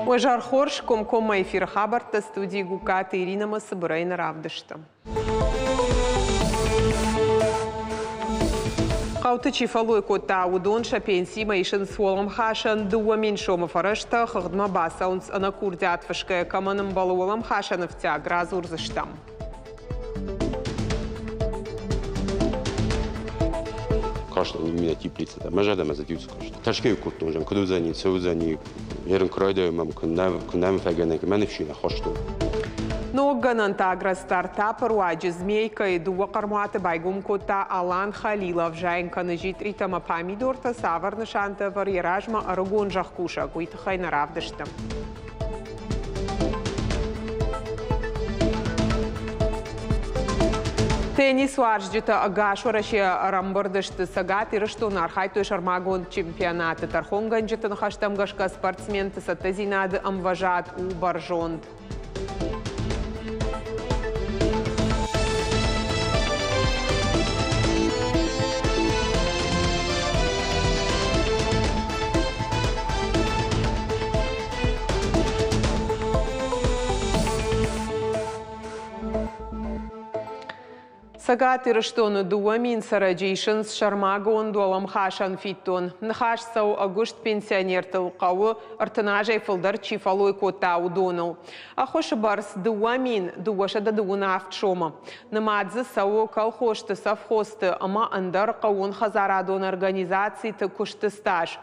Уӕ зӕр хорз, комкоммӕ эфиры хабӕрттӕ студийы Гугкаты Иринӕмӕ цыбырӕй нӕ равдысты. Хъӕуты чи фӕллой кодта, уыдон сӕ пенсимӕ исынц уӕлӕмхасӕн 2000 сомы фӕрӕзтӕ, хыгъдмӕ бацӕуынц ӕнӕ курдиат фысгӕйӕ, кӕмӕн ӕмбӕлы уӕлӕмхасӕн ӕфтиаг, радзурдзыстӕм. Кастӕн именно теплицӕтӕ. Мӕ зӕрдӕмӕ дзы иу каст. Тӕрсгӕ кодтон, зӕгъын, куыд уыдзӕни, цы уыдзӕни, ерын куы райдайон мӕм, куы нӕ мӕ фӕгӕнӕг, мӕ ныфси нӕ хостон. Ног гӕнӕнтӕ агростартапы руаджы Змейкӕйы дыууӕ хъӕрмуаты байгом кодта Алан Халилов. Зайын кӕны джитъритӕ ӕмӕ памидортӕ, цавӕр нысантӕ ӕвӕры йӕ размӕ ӕрыгон зӕхкусӕг, уый тыххӕй нӕ равдысты. Теннисуарзджытӕ ӕгас Уӕрӕсе ӕрӕмбырд сты. Цӕгат Ирыстоны архайдтой сӕрмагонд чемпионаты. Тӕрхонгӕнджыты ныхӕстӕм гӕсгӕ спортсменты цӕттӕдзинады ӕмвӕзад у бӕрзонд. Цӕгат Ирыстоны 2000 цӕрӕджы исынц сӕрмагонд уӕлӕмхасӕн фиддон. Ныхас цӕуы ӕгуыст пенсионертыл, хъӕуы 30 азӕй фылдӕр чи фӕллой кодта, уыдоныл. Ӕххуысы бӕрц 2237 сомы. Нымад дзы цӕуы колхозты, совхозты ӕмӕ ӕндӕр хъӕууонхӕдзарадон организациты куысты стаж.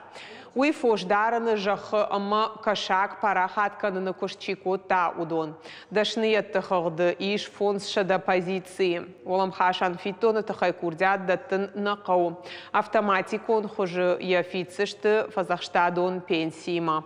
Уый фосдарыны зӕххы ӕмӕ кӕсаг парахат кӕныны куыст чи кодта, уыдон. Дӕсныйӕдты хыгъды ис 500 позицийы. Уӕлӕмхасӕн фиддоны тыххӕй курдиат дӕттын нӕ хъӕуы. Автоматикон хуызы йӕ фиддзысты фӕдзӕхстадон пенсиимӕ.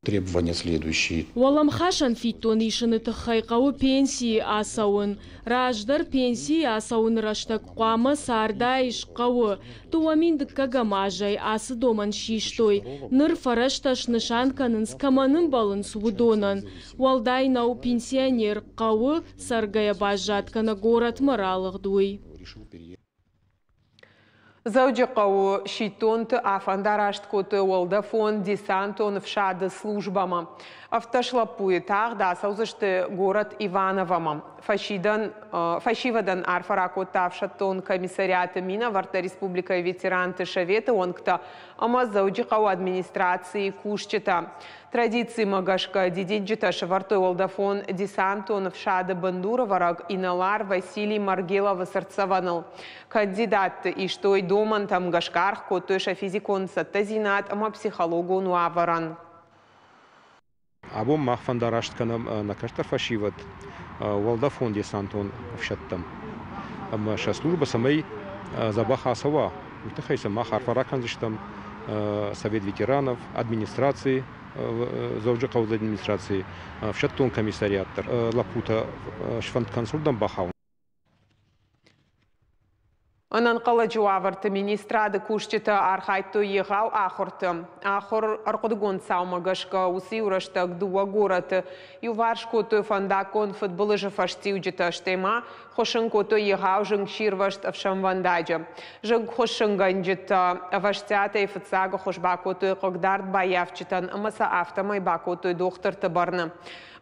Требования следующие. Уӕлӕмхасӕн фиддон исыны тыххӕй хъӕуы пенсийы ацӕуын. Раздӕр пенсийы ацӕуыны рӕстӕг хъуамӕ цардаис хъӕуы. 2002 азӕй ацы домӕн систой. Ныр фӕрӕзтӕ снысан кӕнынц, кӕмӕн ӕмбӕлынц, уыдонӕн. Уӕлдай нӕу, пенсионер хъӕуы цӕргӕйӕ баззад кӕнӕ горӕтмӕ ралыгъд, уый. Дзӕуджыхъӕуы сидтонты афӕндараст кодтой уӕлдӕфон-десантон ӕфсады службӕмӕ. 17 лӕппуйы тагъд ацӕудзысты горӕт Ивановомӕ. Фӕсивӕдӕн арфӕ ракодта ӕфсӕддон комиссариаты минӕвӕрттӕ, республикӕйы ветеранты советы уӕнгтӕ ӕмӕ Дзӕуджыхъӕуы администрацийы кусджытӕ. Традицимӕ гӕсгӕ дидинджытӕ сӕвӕрдтой уӕлдӕфон-десантон ӕфсады бындурӕвӕрӕг инӕлар Василий Маргеловы цыртдзӕвӕныл. Кандидатты истой домӕнтӕм гӕсгӕ, аргъ кодтой сӕ физикон цӕттӕдзинад ӕмӕ психологон уавӕрӕн. Абон мах фӕндараст кӕнӕм нӕ кӕстӕр фӕсивӕд уӕлдӕфон-десантон ӕфсӕдтӕм. Ӕмӕ сӕ службӕ цӕмӕй дзӕбӕх ацӕуа, уый тыххӕй сын мах арфӕ ракӕндзыстӕм Совет ветеранов, администраци, Дзӕуджыхъӕуы администрацийы, ӕфсӕддон комиссариат дӕр. Лӕппутӕ сфӕнд кӕнынц уырдӕм бахауын. Ӕнӕнхъӕлӕджы уавӕрты министрады кусджытӕ архайдтой егъау ахуырты. Ахуыр ӕрхъуыдыгонд цаумӕ гӕсгӕ уыцы-иу рӕстӕг дыууӕ горӕты иуварс кодтой фӕндаггон фыдбылызы фӕстиуджытӕ, стӕй ма хуыссын кодтой егъау зынгсирвӕзт ӕфсӕнвӕндаджы. Зынгхуыссынгӕнджытӕ ӕвӕстиатӕй фыццаг ӕххуыс бакодтой хъыгдард баййафджытӕн ӕмӕ сӕ афтӕмӕй бакодтой дохтырты бӕрны.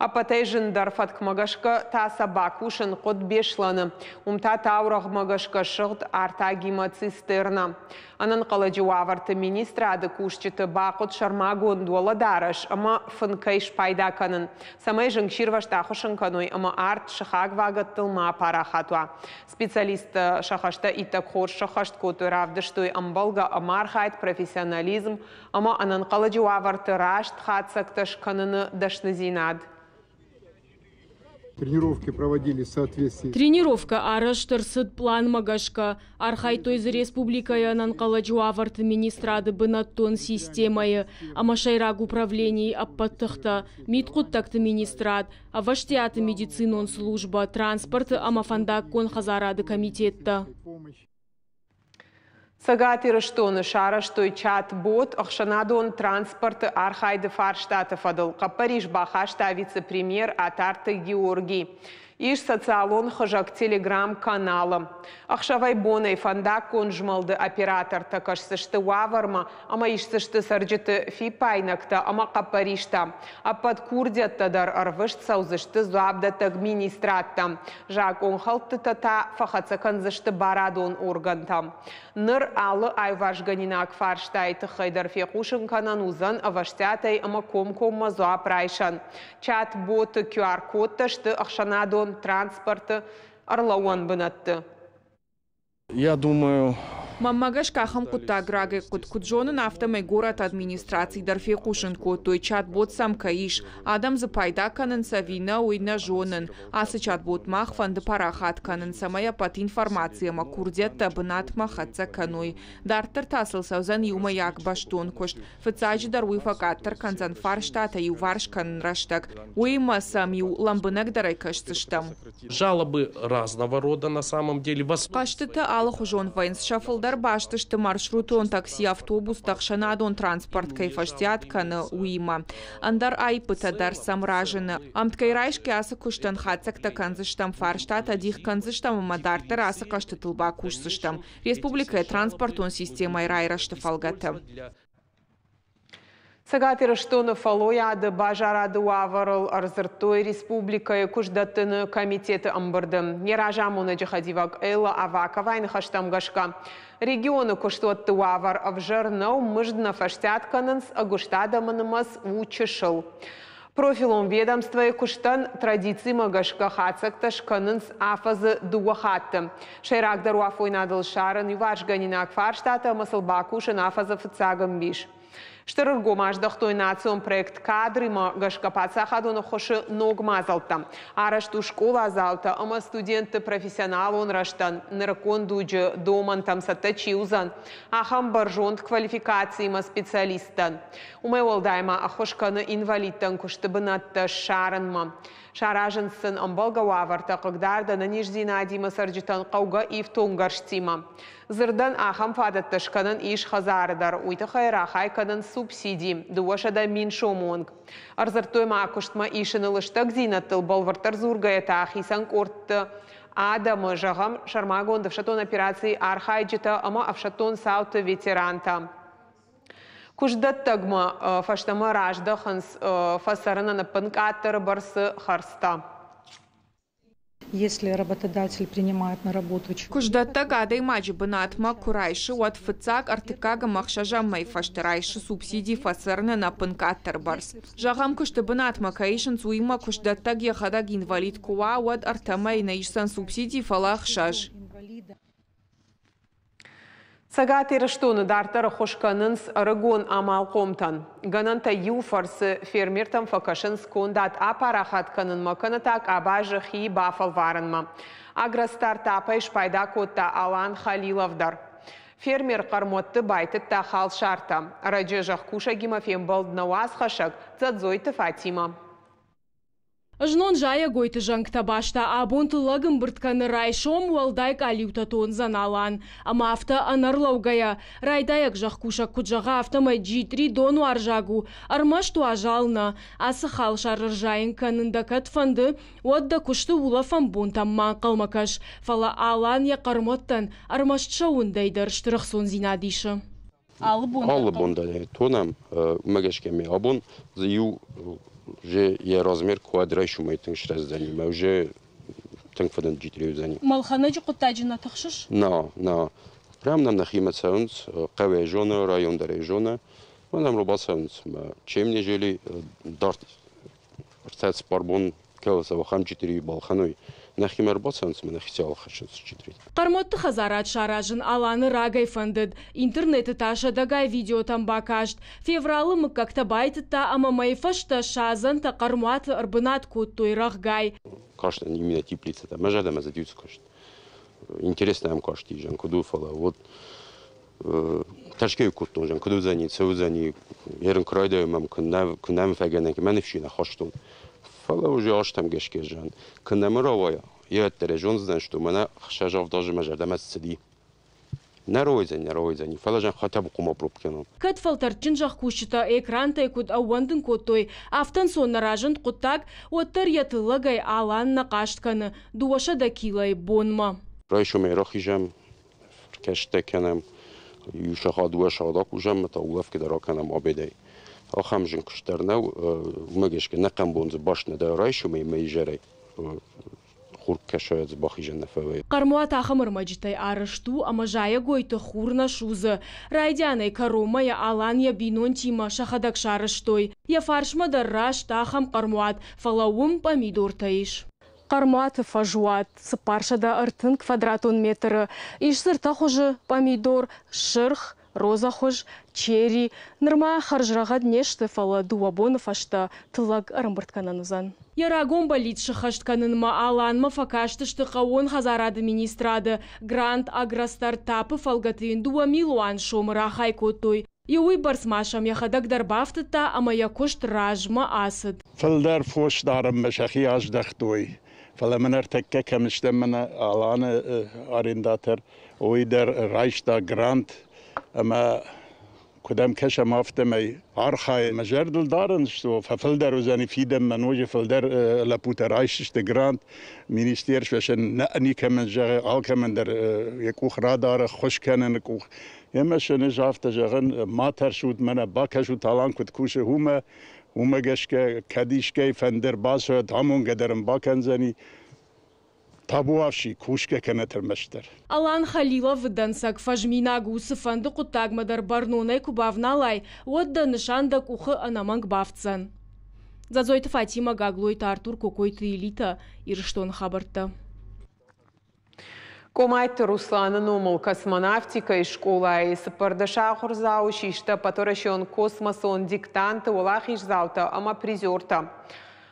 Ӕппӕтӕй зындӕр фӕткмӕ гӕсгӕ та сӕ бакусын хъуыд Беслӕны. Уым та таурӕгъмӕ гӕсгӕ сыгъд артагимӕ цистернӕ. Ӕнӕнхъӕлӕджы уавӕрты министрады кусджыты бахъуыд сӕрмагонд уӕлӕдарӕс ӕмӕ фынкӕй спайда кӕнын, цӕмӕй зынгсирвӕзт ахуыссын кӕной ӕмӕ арт сыхаг вагӕттыл ма апарахат уа. Специалисттӕ сӕ хӕстӕ иттӕг хорз сӕххӕст кодтой, равдыстой ӕмбӕлгӕ ӕмархайд, профессионализм ӕмӕ ӕнӕнхъӕлӕджы уавӕрты раст хатдзӕгтӕ скӕныны дӕсныдзинад. Тренировки проводились в соответствии. Тренировкӕ арӕзт ӕрцыд пъланмӕ гӕсгӕ. Архайдтой дзы республикӕйы ӕнӕнхъӕлӕджы уавӕрты министрады бынӕттон системӕйы ӕмӕ сӕйраг управленийы ӕппӕт тыхтӕ, мидхъуыддӕгты министрад, ӕвӕстиаты медицинон службӕ, транспорты ӕмӕ фӕндаггон хӕдзарады комитеттӕ. Цӕгат Ирыстоны сарӕзтой чат-бот ӕхсӕнадон транспорты архайды фарстаты фӕдыл. Хъӕппӕрис бахаста вице-премьер Атарты Георгий. Ис социалон хызӕг Телеграм-каналы. Ӕхсӕвӕй-бонӕй фӕндаггон змӕлды оператортӕ кӕсдзысты уавӕрмӕ ӕмӕ исдзысты цӕрджыты фиппаинӕгтӕ ӕмӕ хъӕппӕристӕ. Ӕппӕт курдиӕттӕ дӕр ӕрвыст цӕудзысты дзуапдӕттӕг министрадтӕм. Закъонхӕлдтытӕ та фӕхӕццӕ кӕндзысты барадон органтӕм. Ныр алы аиуварсгӕнинаг фарстайы тыххӕй дӕр фехъусын кӕнӕн уыдзӕн ӕвӕстиатӕй ӕмӕ комкоммӕ дзуапп райсӕн. Чат-боты QR-кодтӕ сты ӕхсӕнадон транспорты ӕрлӕууӕн бынӕтты. Я думаю, Мӕнмӕ гӕсгӕ ахӕм хъуыддаг рагӕй хъуыд. Куыд зонын, афтӕмӕй горӕты администрацийы дӕр фехъусын кодтой, чат-бот сӕм кӕй ис. Адӕм дзы пайда кӕнынц ӕви нӕ, уый нӕ зонын. Ацы чат-бот мах фӕнды парахат кӕнын, цӕмӕй ӕппӕт информаци ӕмӕ курдиӕттӕ бынатмӕ хӕццӕ кӕной. Дарддӕр та сыл цӕудзӕн иумӕйаг бӕстон куыст. Фыццаджыдӕр уый фӕкъаддӕр кӕндзӕн фарстатӕ иуварс кӕнын рӕстӕг. Уыимӕ сӕм-иу лӕмбынӕгдӕрӕй кӕсдзыстӕм. Жалобы разного рода на самом деле. Хъӕстытӕ алыхуызон вӕййынц, сӕ фылдӕр баст сты маршрутон такси, автобустӕ, ӕхсӕнадон транспорт кӕй фӕстиат кӕны, уыимӕ. Ӕндӕр аиппытӕ дӕр сӕм разыны. Ӕмткӕй райсгӕ ацы куыстӕн хатдзӕгтӕ кӕндзыстӕм, фарстатӕ дих кӕндзыстӕм ӕмӕ дарддӕр ацы хъӕстытыл бакусдзыстӕм республикӕйы транспортон системӕйы райрӕзты фӕлгӕты. Цӕгат Ирыстоны фӕллойады базарады уавӕрыл ӕрдзырдтой республикӕйы куыстдӕттыны комитеты ӕмбырды. Йӕ разамонӕджы хӕдивӕг Элла Аваковайы ныхӕстӕм гӕсгӕ, регионы куыстуӕтты уавӕр ӕвзӕр нӕу, мызд нӕ фӕстиат кӕнынц, ӕгуыст адӕмы нымӕц у чысыл. Профилон ведомствойы куыстӕн традицимӕ гӕсгӕ хатдзӕгтӕ скӕнынц афӕдзы дыууӕ хатты. Сӕйрагдӕр у афойнадыл ссарын иуварсгӕнинаг фарстатӕ ӕмӕ сыл бакусын афӕдзы фыццаг ӕмбис. Стыр ӕргом аздӕхтой национ проект «Кадры»-мӕ гӕсгӕ паддзахадон ӕххуысы ног мадзӕлттӕм. Арӕзт у скъоладзаутӕ ӕмӕ студентты профессионалон рӕзтӕн, нырыккон дуджы домӕнтӕм цӕттӕ чи уыдзӕн, ахӕм бӕрзонд квалификациимӕ специалисттӕн. Уымӕй уӕлдай ма ӕххуыс кӕны инвалидтӕн куысты бынӕттӕ ссарынмӕ. Саразынц сын ӕмбӕлгӕ уавӕртӕ хъыгдард ӕнӕниздзинадимӕ цӕрджытӕн хъӕугӕ ифтонггӕрзтимӕ. Дзырдӕн ахӕм фадӕттӕ скӕнӕн ис хӕдзары дӕр. Уый тыххӕй рахай кӕнынц субсиди 200 000 сомы онг. Ӕрдзырдтой ма куыстмӕ исыны лыстӕгдзинӕдтыл, бӕлвырддӕр дзургӕйӕ та хицӕн къордты адӕмы, зӕгъӕм, сӕрмагонд ӕфсӕддон операцийы архайджытӕ ӕмӕ ӕфсӕддон цауты ветерантӕ. Куыстдӕттӕгмӕ фӕстӕмӕ раздӕхынц фӕцӕрынӕн ӕппынкъаддӕры бӕрцы хӕрдзтӕ. Если работодатель принимает на работу Куыстдӕттӕг адӕймаджы бынатмӕ куы райсы, уӕд фыццаг, ӕртыккаг ӕмӕ ӕхсӕзӕм мӕй фӕстӕ райсы субсиди фӕцӕрынӕн ӕппынкъаддӕр бӕрц. Зӕгъӕм, куысты бынатмӕ кӕй исынц, уыимӕ куыстдӕттӕг йӕхӕдӕг инвалид куы уа, уӕд ӕртӕ мӕйы нӕ исдзӕн субсиди, фӕлӕ ӕхсӕз. Цӕгат Ирыстоны дарддӕр ӕххуыс кӕнынц ӕрыгон амалхъомтӕн. Гӕнӕнтӕ иу фӕрцы фермертӕм фӕкӕсынц кондад апарахат кӕнынмӕ кӕнӕ та къабазы хи бафӕлварынмӕ. Агростартапӕй спайда кодта Алан Халилов дӕр. Фермер хъӕрмуӕтты байтыдта халсартӕ. Ӕрӕджы зӕхкусӕгимӕ фембӕлд нӕ уацхӕссӕг Дзӕдзойты Фатимӕ. Знон зайӕгойты зӕнгтӕ баста, абон тыллӕг ӕмбырд кӕны, райсом уӕлдай къалиутӕ тондзӕн Алан. Ӕмӕ афтӕ ӕнӕрлӕугӕйӕ, райдайӕг зӕхкусӕг куыд зӕгъа, афтӕмӕй джитъри донуарзаг у, ӕрмӕст уазал нӕ. Ацы халсар ӕрзайын кӕнын дӕ кӕд фӕнды, уӕд дӕ куысты улӕфӕн бонтӕм ма ӕнхъӕлмӕ кӕс, фӕлӕ Алан йӕ хъӕрмуӕттӕн ӕрмӕст сӕ уындӕй дӕр стыр ӕхцондзинад исы. Алы бон дӕр Алы бон дӕр тонӕм, уымӕ гӕсгӕ ме абон дзы иу уже йӕ размер куы уӕд райсомӕй тынг срӕздзӕни мӕ уже тынг фыдынд джитъри уыдзӕни. Мӕлхӕнӕджы хъуыддаджы нӕ тыхсыс? Нӕ, нӕ. Прям нӕм нӕхимӕ цӕуынц, хъӕуӕй зоны, район дӕр ӕй зоны. Мӕ нӕм ӕрбацӕуынц мӕ чем нежели дард ӕртӕ-цыппар бон кӕуыл цӕуы, ахӕм джитъри балхӕной. Нӕхимӕ ӕрбацӕуынц ӕмӕ нӕхицӕй алхӕссынц джитъри. Хъӕрмуӕтты хӕдзарад саразын Аланы рагӕй фӕндыд. Интернеты та сӕдӕгай видеотӕм бакаст. Февралы мыггӕгтӕ байтыдта ӕмӕ мӕйы фӕстӕ садзӕнтӕ хъӕрмуаты ӕрбынат кодтой рӕгъгай. Кастӕн именно теплицӕтӕ. Мӕ зӕрдӕмӕ дзы диуц каст. Интересно ӕм касти, зӕн куыд у, фӕлӕ вот тӕрсгӕ кодтон, зӕн куыд уыдзӕни, цы уыдзӕни, ерын куы райдайон мӕм, куы нӕ мӕм фӕгӕнӕн, мӕ ныфси нӕ хастон. Фӕлӕ уже азтӕм гӕсгӕ зӕн, куы нӕ мӕ рауайа, йӕ ӕддӕрӕ зондзынӕн, что мӕнӕ 6-7 азы мӕ зӕрдӕмӕ цыди. Нӕ рауайдзӕни, нӕ рауайдзӕни, фӕлӕ зӕнхӕтӕ хъуамӕ проб кӕнон. Кӕд фӕлтӕрдджын зӕхкусджытӕ экрантӕй куыд ӕууӕндын кодтой, афтӕ ӕнцон нӕ разынд хъуыддаг, уӕддӕр йӕ тыллӕгӕй Алан нӕ хъаст кӕны 200 килойы бонмӕ. Райсомӕй рахизӕм, кӕстӕ кӕнӕм, иу сахат, дыууӕ сахат акусӕм, та улӕфгӕ дӕр акӕнӕм обедӕй. Ахӕм зын куыст дӕр нӕу, уымӕ гӕсгӕ нӕхъӕн бон дзы баст нӕ дӕ райсомӕй ӕмӕ изӕрӕй. Хур кӕсайӕ дзы бахизӕн нӕ фӕвӕййы. Хъӕрмуат ахӕм ӕрмӕджытӕй арӕзт у, ӕмӕ зайӕгойты хур нӕ судзы. Райдианӕй кӕронмӕ йӕ Алан йӕ бинонтимӕ сӕхӕдӕг сарӕзтой. Йӕ фарсмӕ дӕр раст ахӕм хъӕрмуат, фӕлӕ уым пъамидортӕ ис. Хъӕрмуаты фӕзуат 430 квадратон метры. Ис дзы ӕртӕ хуызы пъамидор, сырх, розӕхуыз, черри. Нырма хӕрзрӕгъӕд не сты, фӕлӕ дыууӕ боны фӕстӕ тыллӕг ӕрӕмбырд кӕнӕн уыдзӕн. Йӕ рагон бӕллиц сыххӕст кӕнынмӕ Аланмӕ фӕкастысты хъӕууон хӕдзарады министрады. Грант Агростартап-ы фӕлгӕты йын 2 милуан сомы рахай кодтой. Иу уыйбӕрц ма сӕм йӕхӕдӕг дӕр бафтыдта ӕмӕ йӕ куыст размӕ ацыд. Фылдӕр фос дарынмӕ сӕхи аздӕхтой, фӕлӕ мын ӕртӕккӕ кӕм стӕм, мӕнӕ Аланы арендатор, уый дӕр райста грант ӕмӕ куыд ӕм кӕсӕм, афтӕмӕй архайы. Мӕ зӕрдыл дарын, что фӕфылдӕр уыдзӕни фидӕнмӕ ноджы фылдӕр лӕппутӕ райсдзысты грант. Министерство сӕ нӕ никӕмӕн зӕгъы, алкӕмӕн дӕр йӕ къух радары, ххуыс кӕныны къух. Ӕмӕ сын ӕз афтӕ зӕгъын, ма тӕрсут, мӕнӕ бакӕсут, Алан куыд кусы, уымӕ. Уымӕ гӕсгӕ кӕд искӕй фӕндыр бацӕуӕд, амонгӕ дӕр ын бакӕндзӕни. Табуафси, кусгӕ кӕнӕт ӕрмӕстдӕр. Алан Халиловы дӕнцӕг фӕзминаг у, цыфӕнды хъуыддагмӕ дӕр бӕрнонӕй куы бавналай, уӕд дӕ нысан дӕ къухы ӕнӕмӕнг бафтдзӕн. Дзадзойты Фатимӕ, Гаглойты Артур, Кокойты Элита, Ирыстоны хабӕрттӕ. Къомайты Русланы номыл космонавтикӕйы скъолайы 14 ахуырдзауы систы ӕппӕтуӕрӕсеон космосон диктанты уӕлахиздзаутӕ ӕмӕ призертӕ.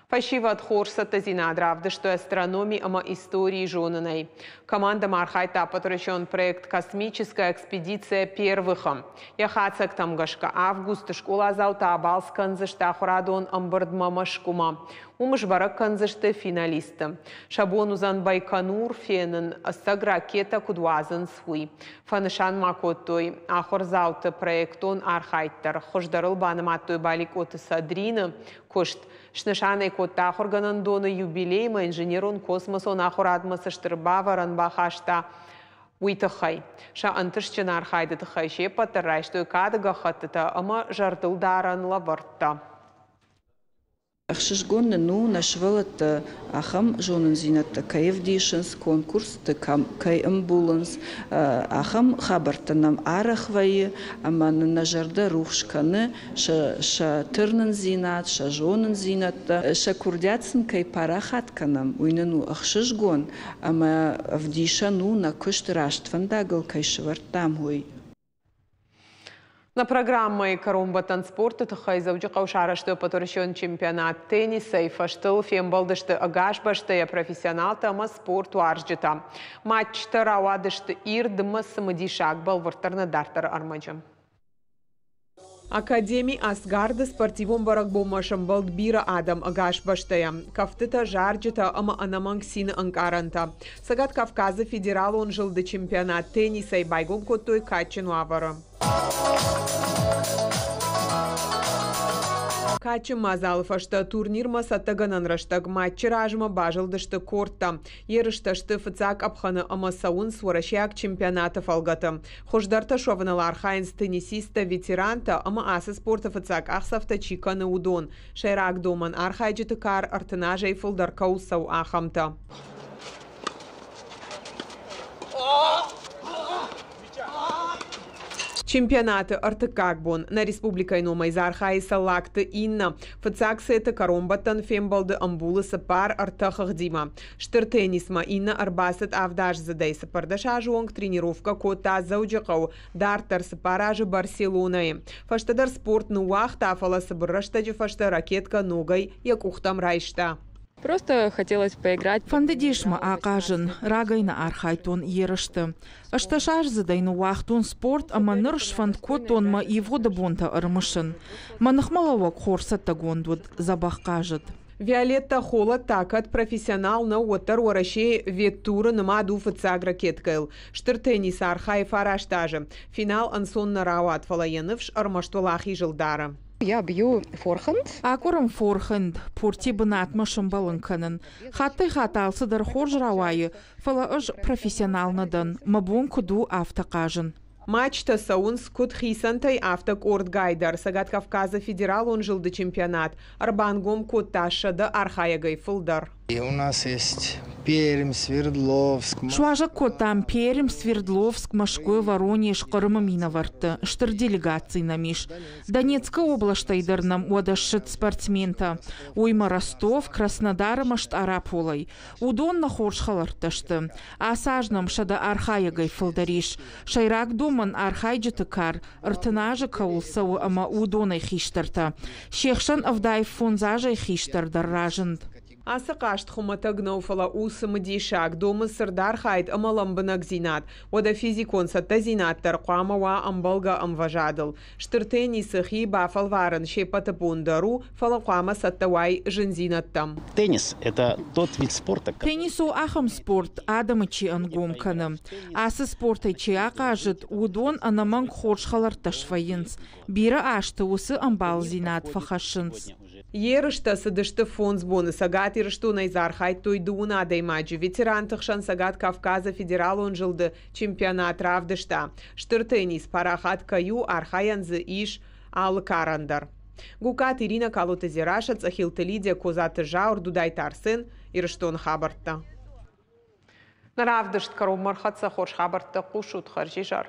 Фӕсивӕд хорз цӕттӕдзинад равдыстой астрономи ӕмӕ историйы зонынӕй. Командӕмӕ архайдта ӕппӕтуӕрӕсеон проект «Космическая экспедиция первых-ы. Йӕ хатдзӕгтӕм гӕсгӕ августы скъоладзаутӕ абалц кӕндзысты ахуырадон ӕмбырдмӕ Мӕскуымӕ. Уым сбӕрӕг кӕндзысты финалистты. Сӕ бон уыдзӕн Байконур фенын, ӕцӕг ракетӕ куыд уадзынц, уый. Фӕнысан ма кодтой ахуырдзауты проектон архайд дӕр. Хуыздӕрыл банымадтой Баликъоты Садрины куыст. Снысан ӕй кодта ахуыргӕнӕндоны юбилеймӕ инженерон-космосон ахуырадмӕ цы стыр бавӕрӕн бахаста, уый тыххӕй. Сӕ ӕнтыстджын архайды тыххӕй се ппӕт дӕр райстой кады гӕххӕттытӕ ӕмӕ зӕрдылдарӕн лӕвӕрттӕ. Ӕхсызгон нын у, нӕ сывӕллӕттӕ ахӕм зонындзинӕдтӕ кӕй ӕвдисынц, конкурсты кӕй ӕмбулынц, ахӕм хабӕрттӕ нӕм арӕх вӕййы ӕмӕ нын нӕ зӕрдӕ рухс кӕны сӕ тырнындзинад, сӕ зонындзинӕдтӕ. Сӕ курдиат сын кӕй парахат кӕнӕм, уый нын у ӕхсызгон ӕмӕ ӕвдисӕн у, нӕ куыст раст фӕндагыл кӕй сӕвӕрдтам, уый. Нӕ программӕйы кӕронбӕттӕн спорты тыххӕй Дзӕуджыхъӕуы сарӕзтой ӕппӕтуӕрӕсеон чемпионат теннисӕй. Фӕзтыл фембӕлдысты ӕгас бӕстӕйӕ профессионалтӕ ӕмӕ спортуарзджытӕ. Матчтӕ рауадысты ирд ӕмӕ цымыдисаг, бӕлвырддӕр нӕ дарддӕры ӕрмӕджы. Академи Асгарды спортивон бӕрӕгбонмӕ сӕмбӕлд бирӕ адӕм ӕгас бӕстӕйӕ. Кӕфтытӕ, зарджытӕ ӕмӕ ӕнӕмӕнг цины ӕнкъарӕнтӕ. Цӕгат Кавказы федералон зылды чемпионат теннисӕй байгом кодтой кадджын уавӕры. Кадджын мадзалы фӕстӕ турнирмӕ цӕттӕгӕнӕн рӕстӕг матчы размӕ базылдысты корттӕ. Ерыстӕ сты фыццаг къӕпхӕны ӕмӕ цӕуынц уӕрӕсейаг чемпионаты фӕлгӕты. Хуыздӕртӕ суӕвыныл архайынц теннисисттӕ, ветерантӕ ӕмӕ ацы спорты фыццаг къахдзӕфтӕ чи кӕны, уыдон. Сӕйраг домӕн архайджыты кар 30 азӕй фылдӕр кӕуыл цӕуы, ахӕмтӕ. Чемпионаты ӕртыккаг бон нӕ республикӕйы номӕй дзы архайы Цӕллагты Иннӕ. Фыццаг сеты кӕронбӕттӕн фембӕлды ӕмбулы цыппар ӕртӕ хыгъдимӕ. Стыр теннисмӕ Иннӕ ӕрбацыд авдаздзыдӕй 14 азы онг тренировкӕ кодта Дзӕуджыхъӕуы, дарддӕр цыппар азы Барселонӕйы. Фӕстӕдӕр спорт ныууагъта, фӕлӕ цыбыр рӕстӕджы фӕстӕ ракеткӕ ногӕй йӕ къухтӕм райста. Просто хотелось поиграть. Фӕндыдис мӕ ахъазын, рагӕй нӕ архайдтон ерысты. Ӕстдӕсаздзыдӕй ныууагътон спорт ӕмӕ ныр сфӕнд кодтон мӕ ивгъуыды бонтӕ ӕрымысын. Мӕ ныхмӕлӕууӕг хорз цӕттӕгонд уыд, дзӕбӕх хъазыд. Виолетта Холод та кӕд профессионал нӕу, уӕддӕр Уӕрӕсейы ВЕТ-туры нымад у фыццаг ракеткӕйыл. Стыр теннисы архайы 9 азы. Финал ӕнцон нӕ рауад, фӕлӕ йӕ ныфс ӕрмӕст уӕлахизыл дары. Я бью форхенд. Акъуырын форхенд, пурти бынатмӕ сӕмбӕлын кӕнын. Хаттӕй-хатт алцыдӕр хорз рауайы, фӕлӕ ӕз профессионал нӕ дӕн, мӕ бон куыд у, афтӕ хъазын. Матчтӕ цӕуынц куыд хицӕнтӕй, афтӕ къордгай дӕр. Цӕгат Кавказы федералон зылды чемпионат ӕрбангом кодта 100 архайӕгӕй фылдӕр. У нас есть Пермь, Свердловск. Суазӕг кодтам Пермь, Свердловск, Мӕскуы, Воронеж, Хъырымы минӕвӕртты. Стыр делегаци нӕм ис. Донецкы областӕй дӕр нӕм уӕдӕ ссыд спортсментӕ. Уыимӕ Ростов, Краснодар ӕмӕ Стъараполӕй. Уыдон нӕ хорз хӕлӕрттӕ сты. Ацы аз нӕм 100 архайӕгӕй фылдӕр ис. Сӕйраг домӕн архайджыты кар 30 азы кӕуыл цӕуы ӕмӕ уыдонӕй хистӕртӕ. Се хсӕн 75 азӕй хистӕр дӕр разынд. Ацы хъазт хуымӕтӕг нӕу, фӕлӕ у цымыдисаг, домы цырд архайд ӕмӕ лӕмбынӕгдзинад. Уӕдӕ физикон цӕттӕдзинад дӕр хъуамӕ уа ӕмбӕлгӕ ӕмвӕзадыл. Стыр теннисы хи бафӕлварын се ппӕты бон дӕр у, фӕлӕ хъуамӕ цӕттӕ уай зындзинӕдтӕм. Теннис – это тот вид спорта. Теннис у ахӕм спорт, адӕмы чи ӕнгом кӕны. Ацы спортӕй чи ахъазыд, уыдон ӕнӕмӕнг хорз хӕлӕрттӕ свӕййынц. Бирӕ азты уыцы ӕмбалдзинад фӕхӕссынц. Ерыстӕ цыдысты 5 боны. Цӕгат Ирыстонӕй дзы архайдтой 20 адӕймаджы. Ветеранты хсӕн Цӕгат Кавказы федералон зылды чемпионат равдыста. Стыр теннис парахат кӕй у, архайӕн дзы ис алы карӕн дӕр. Гукаты Ирина, Калоты Дзерассӕ, Цъӕхилты Лидия, Козаты Зауыр, Дудайты Арсен, Ирыстоны хабӕрттӕ. Нӕ равдыст кӕронмӕ ӕрхӕццӕ. Хорз хабӕрттӕ хъусут. Хӕрзизӕр.